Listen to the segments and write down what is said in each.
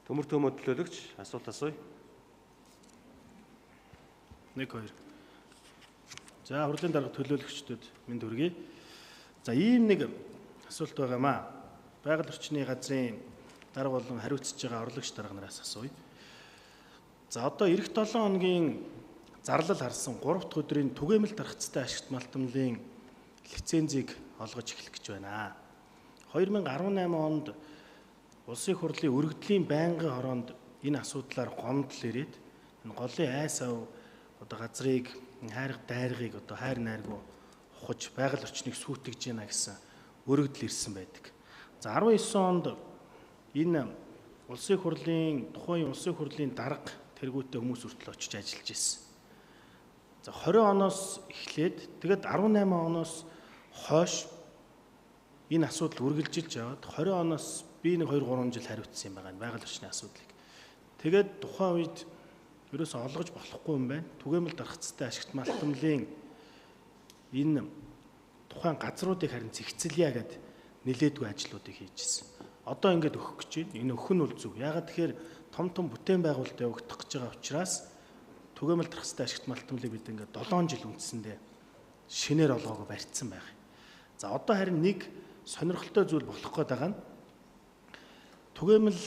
Төмөр төмөө төлөөлөгч асуулт асууя. 1 2. За, хурлын дарга төлөөлөгчдөд мэнд хүргэе. За, ийм нэг асуулт байгаамаа. Байгаль орчны газрын дарга болон хариуцж байгаа орлогч дарга нараас асууя. За, одоо эх 7 хоногийн зарлал харсан 3 дахь өдрийн түгээмэл даргацтай ашигт малтамлын лицензийг олгож эхлэх гэж байна. 2018 онд Улсын хурлын өргөдлийн байнгын хороонд энэ асуудлаар гомдол ирээд энэ голын айс ав одоо газрыг хайрга дайргыг одоо хайр найргуу ухаж байгаль орчныг сүйтгэж байна гэсэн өргөдөл ирсэн байдаг. За, 19 онд энэ Улсын хурлын тухайн Улсын хурлын дарга тэргүүтээ хүмүүс хүртэл очиж ажиллаж ирсэн. За, 20 оноос эхлээд тэгээд 18 оноос хойш энэ асуудал үргэлжилж яваад 20 оноос би нэг 2 3 жил хариуцсан юм байгаа байгаль орчны асуудлыг. Тэгээд тухайн үед ерөөсөө олгож болохгүй юм байна. Түгээмэл даргацтай ашигт малтамлын энэ тухайн газруудыг харин зэгцэлье гэд нилээдгүй ажлуудыг хийж ирсэн. Одоо ингээд өгөх гэж байна. Энэ өгөх нь бол зөв. Яагаад тэгэхээр том том бүтээн байгуулалт явагдах гэж байгаа учраас түгээмэл даргацтай ашигт малтамлыг бид ингээд 7 жил үндсэндээ шинээр олгоогоо барьцсан байх. За, одоо харин нэг сонирхолтой зүйл болох гээд байгаа нь түгээмэл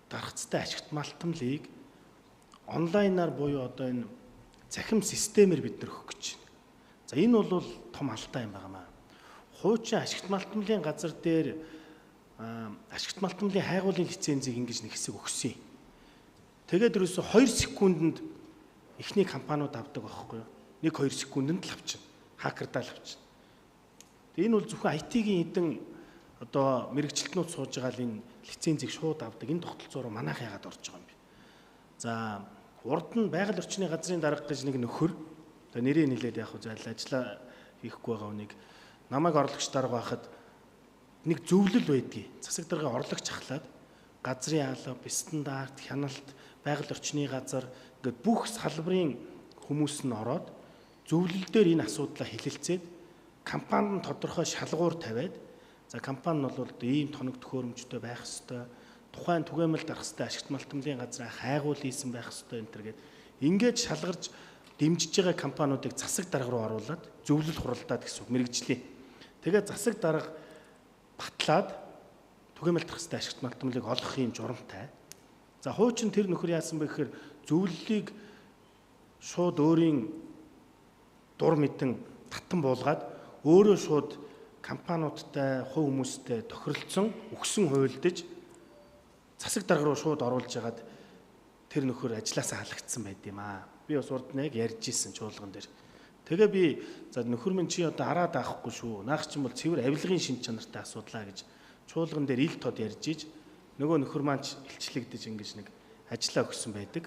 даргацтай ашигт малтамлыг онлайнаар буюу одоо энэ цахим системээр бид нар өгөх гэж байна. За, энэ бол том алдаа юм байна. Хуучин ашигт малтамлын газар дээр ашигт малтамлын хайгуулын лицензийг ингэж нэг хэсэг өгсөн юм. Тэгээд ерөөсө 2 секундэд эхний компаниуд авдаг байхгүй юу? 1-2 секундэд л авчихна. Хакердаа л авчихна. Энэ бол зөвхөн IT-ийн хэдэн одоо мэрэгчлэтнүүд сууж байгаа л энэ лицензийг шууд авдаг. Энэ тогтолцоо руу манайх яагаад орж байгаа юм бэ? За, урд нь байгаль орчны газрын дарга гэж нэг нөхөр одоо нэрээ нилээд яг хөө зайл ажиллаа хийхгүй байгаа хүнийг намайг орлогч дарга байхад нэг зөвлөл байдгийг. Засаг даргын орлогч ахлаад газрын алба, стандарт, хяналт, байгаль орчны газар ингээд бүх салбарын хүмүүс нь ороод зөвлөл дээр энэ асуудлаа хэлэлцээд компанид нь тодорхой шалгуур тавиад, за, компани нь бол ийм тоног төхөөрөмжтэй байх ёстой, тухайн түгээмэл дарах ёстой ашигт малтамлын газраа хайгуул хийсэн байх ёстой энэ төр гээд ингээд шалгарч дэмжиж байгаа компаниудыг засаг дарга руу оруулаад зөвлөл хуралдаад гэсэн үг мэрэгжлийн. Тэгээд засаг дарга батлаад түгээмэл дарах ёстой ашигт малтамлыг олох юм журамтай. За, хуучин тэр нөхөр яасан бэ гэхээр зөвлөлийг шууд өөрийн дур мэдэн татан буулгаад өөрөө шууд компаниудтай, хувь хүмүүстэй тохиролцсон, өгсөн хуйлдаж засаг дарга руу шууд оруулж хагаад тэр нөхөр ажилласаа халагдсан байд юм аа. Би бас урд нь яг ярьж исэн чуулган дээр. Тэгээ би за нөхөр минь чи одоо араа даахгүй шүү. Наах чинь бол цэвэр авилгын шин чанартай асуудлаа гэж чуулган дээр ил тод ярьж иж нөгөө нөхөр маань ч илчлэгдэж ингэж нэг ажиллаа өгсөн байдаг.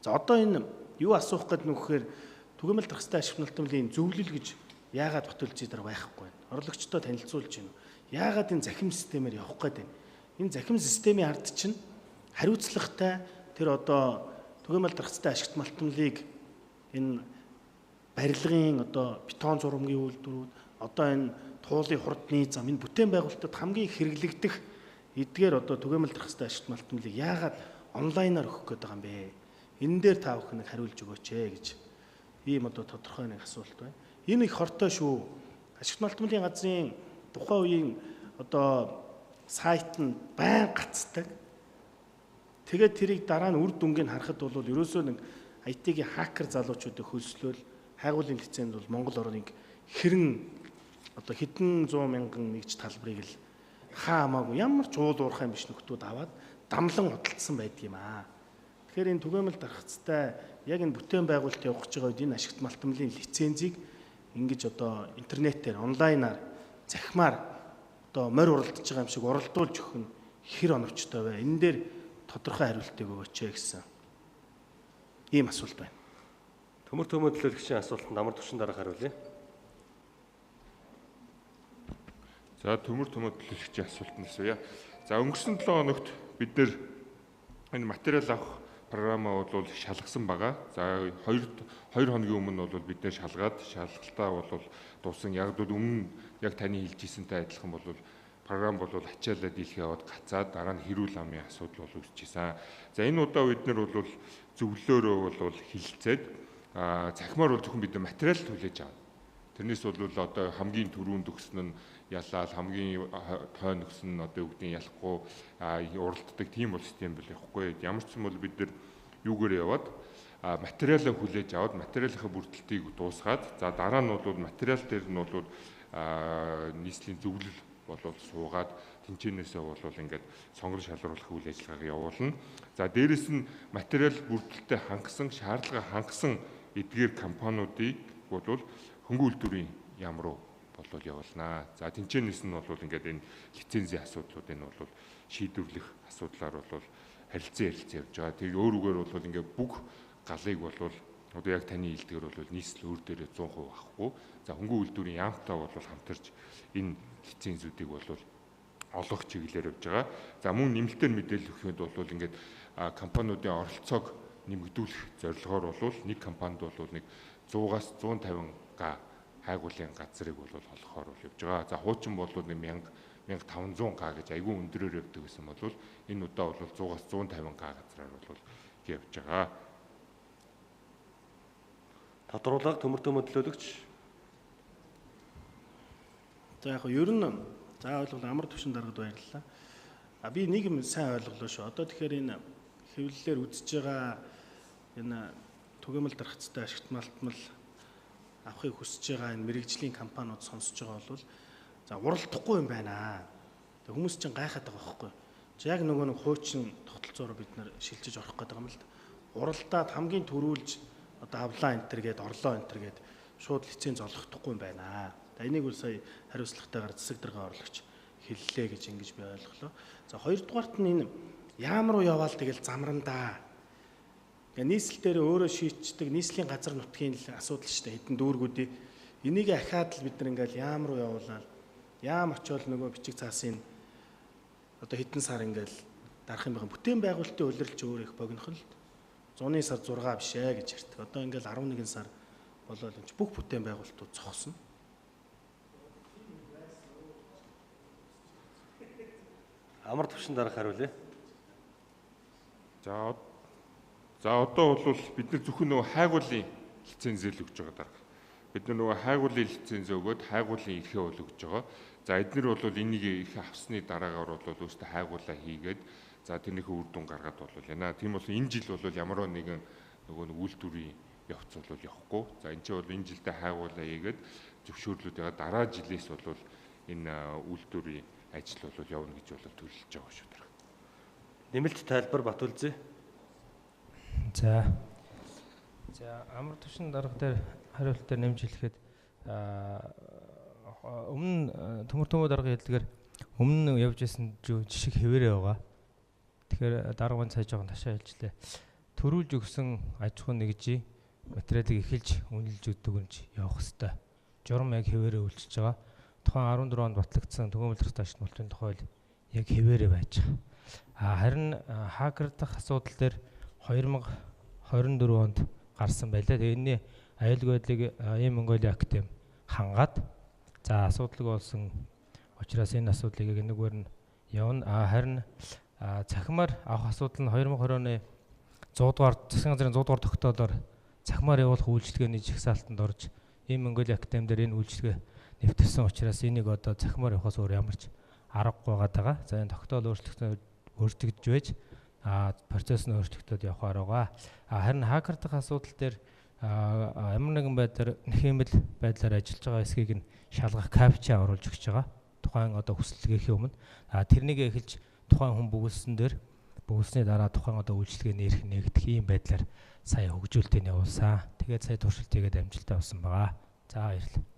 За, одоо энэ юу асуух гээд нөхөр түгээмэл даргацтай ашиг малтамлын зөвлөл гэж яагаад Батүлзий дараа байхгүй байна? Орлогчдод танилцуулж байна. Яагаад энэ захим системээр явах гээд байна? Энэ захим системийн ард чинь хариуцлагатай тэр одоо түгээмэл даргацтай ашигт малтамлыг энэ барилгын одоо бетон зурмгийн үйлдвэрүүд, одоо энэ туулын хурдны зам, энэ бүтээн байгуулалтад хамгийн хэрэглэгдэх эдгээр одоо түгээмэл даргацтай ашигт малтамлыг яагаад онлайнаар өгөх гээд байгаа юм бэ? Энэ дээр та бүхэн нэг хариулж өгөөч ээ гэж ийм одоо тодорхой нэг асуулт байна. Энэ их хортой шүү. Ашигт малтамлын газрын тухайн үеийн одоо сайт нь байн гацдаг. Тэгээд тэрийг дараа нь үр дүнгийг харахад бол ерөөсөө нэг IT-ийн хакер залуучуудыг хөлслөөл хайгуулын лиценз бол Монгол орныг хэрэн одоо хэдэн зуун мянган нэгж талбарыг л хаа хамаагүй ямар ч уул уурхай биш нөхдүүд аваад дамлан худалдсан байдаг юм аа. Тэгэхээр энэ түгээмэл даргацтай яг энэ бүтээн байгуулалт явах гэж байгаа үед энэ ашигт малтамлын лицензийг ингэж одоо интернетээр онлайнаар захимаар одоо морь уралдаж байгаа юм шиг уралдуулж өгөх нь хэр оновчтой вэ? Энэ дээр тодорхой хариултыг өгөөч ээ гэсэн ийм асуулт байна. Төмөр төмөө төлөөлөгчийн асуултанд амар төвшин дарга хариулъя. За, төмөр төмөө төлөөлөгчийн асуултанд асууя. За, өнгөрсөн 7 хоногт бид нэр энэ материал авах програмаа бол шалгасан байгаа. За, 2 хоногийн өмнө бол бид нэр шалгаад шалгалтаа бол дууссан. Яг бол өмнө яг таны хэлж ирсэнтэй адилхан бол Програм бол ачаалаа дийлхээ яваад гацаад дараа нь хэрүүл амын асуудал бол үүсчихсэн. За энэ удаа бид нар бол зөвлөлөөрөө бол хилцээд цахимаар бол зөвхөн бид материал хүлээж авна. Тэрнээс бол одоо хамгийн түрүүнд өгсөн нь ялаал, хамгийн тойн өгсөн нь одоо юу гэдгийг ялахгүй уралддаг тийм бол систем бол явахгүй. Ямар ч юм бол бид нар юугаар яваад материалаа хүлээж аваад материалынхаа бүрдэлтийг дуусгаад за дараа нь бол материал дээр нь бол нийслэлийн зөвлөл болол суугаад тэнцэнээсээ бол ингээд сонгон шалруулах үйл ажиллагааг явуулна. За дээрэс нь материал бүрдэлтэд хангасан, шаардлага хангасан эдгээр компаниудыг бол хөнгөн үйлдвэрийн яам руу болол явуулнаа. За тэнцэнээс нь бол ингээд энэ лицензийн асуудлуудыг нь бол шийдвэрлэх асуудлаар бол харилцан ярилцсан явж байгаа. Тэр өөр үгээр бол ингээд бүх галыг бол одоо яг таны хэлдгээр бол нийслэл өөр дээрээ 100% авахгүй. За хөнгөн үйлдвэрийн яамтай бол хамтарч энэ лицензүүдийг бол олох чиглэлээр явж байгаа. За мөн нэмэлтээр мэдээлэл өгөхэд бол ингээд компаниудын оролцоог нэмэгдүүлэх зорилгоор бол нэг компанид бол нэг 100-аас 150 га хайгуулын газрыг бол олохоор бол явж байгаа. За хуучин бол нэг 1000 1500 га гэж айгүй өндрөөр явдаг гэсэн бол энэ удаа бол 100-аас 150 га газраар бол явж байгаа. Тодруулга төмөр төмөө төлөөлөгч. За яг ер нь за ойлголоо амар төвшин даргад баярлалаа. А би нэг юм сайн ойлголоо шүү. Одоо тэгэхээр энэ хэвлэлээр үзэж байгаа энэ түгээмэл даргацтай ашигт малтмал авахыг хүсэж байгаа энэ мэрэгжлийн компаниуд сонсож байгаа бол за уралдахгүй юм байна. Тэг хүмүүс чинь гайхаад байгаа байхгүй. За яг нөгөө нэг хуучин тогтолцоороо бид нар шилжиж орох гэдэг юм л да. Уралдаад хамгийн түрүүлж одоо авлаа энэ төр гээд орлоо энэ төр гээд шууд лиценз олгохдохгүй юм байна. За энийг бол сая хариуцлагатайгаар засаг даргын орлогч хэллээ гэж ингэж би ойлголоо. За хоёрдугаарт нь энэ яам руу яваал тэгэл замран да. Тэгээ нийслэл дээр өөрөө шийдчихдэг нийслэлийн газар нутгийн л асуудал шүү дээ. Хэдэн дүүргүүдийн энийг ахаад л бид нар ингээл яам руу явуулаад яам очиод нөгөө бичиг цаасын одоо хэдэн сар ингээл дарах юм байна. Бүтээн байгуулалтын улирал ч өөр их богинохон л зуны сар 6 биш ээ гэж ярьдаг. Одоо ингээл 11 сар болоод энэ бүх бүтээн байгуулалтууд зогсно. Амар төвшин дарга хариулъя. За одоо бол бид нар зөвхөн нөгөө хайгуулын лицензээ л өгч байгаа дарга. Бид нар нөгөө хайгуулын лиценз өгөөд хайгуулын эрхээ бол өгч байгаа. За эднэр бол энийг эрхээ авсны дараагаар бол өөрсдөө хайгуулаа хийгээд за тэрнийхээ үр дүн гаргаад бол яана. Тийм бол энэ жил бол ямар нэгэн нөгөө нэг үйлдвэрийн явц бол явахгүй. За энэ чинь бол энэ жилдээ хайгуулаа хийгээд зөвшөөрлүүд байгаа. Дараа жилээс бол энэ үйлдвэрийн ажил бол явна гэж бол төлөвлөж байгаа шүү дээ. Нэмэлт тайлбар Батүлзээ. За амар төвшин дарга дээр хариулт дээр нэмж хэлэхэд өмнө төмөр төмөө даргын хэлдгээр өмнө явж исэн жишг хэвээрээ байгаа. Тэгэхээр дарга маань цай жоохон ташаа хэлжлээ. Төрүүлж өгсөн аж ахуйн нэгжийн материалыг эхэлж үнэлж өгдөг нь явах хэвээр. Журам яг хэвээрээ үйлчилж байгаа. Тухайн 14 онд батлагдсан түгээмэл даргын ашигт малтын тухай яг хэвээрээ байж байгаа. Харин хакер дахь асуудал дээр 2024 онд гарсан байлаа. Тэгээ энэний аюулгүй байдлыг ийм Mongolia Академи хангаад за асуудалгүй болсон учраас энэ асуудлыг энэгээр нь явна. Харин цахимаар авах асуудал нь 2020 оны 100 дугаар засгийн газрын 100 дугаар тогтоолоор цахимаар явуулах үйлчилгээний жагсаалтанд орж ийм Mongolia Академи дээр энэ үйлчилгээ нэвтэрсэн учраас энийг одоо цахимаар явахаас өөр ямар ч аргагүй байгаа. За энэ тогтоол өөрчлөгдөж байж процесс нь өөрчлөгдөд явахаар байгаа. Харин хакер дахь асуудал дээр ямар нэгэн байдлаар нэхэмэл байдлаар ажиллаж байгаа хэсгийг нь шалгах капча оруулж өгч байгаа. Тухайн одоо хүсэлтгээхийн өмнө тэрнийг эхэлж тухайн хүн бөглөсөн дээр бөглөсний дараа тухайн одоо үйлчилгээний эрх нээгдэх ийм байдлаар сая хөгжүүлэлтийг явуулсан. Тэгээд сая туршилт хийгээд амжилттай болсон байгаа. За баярлалаа.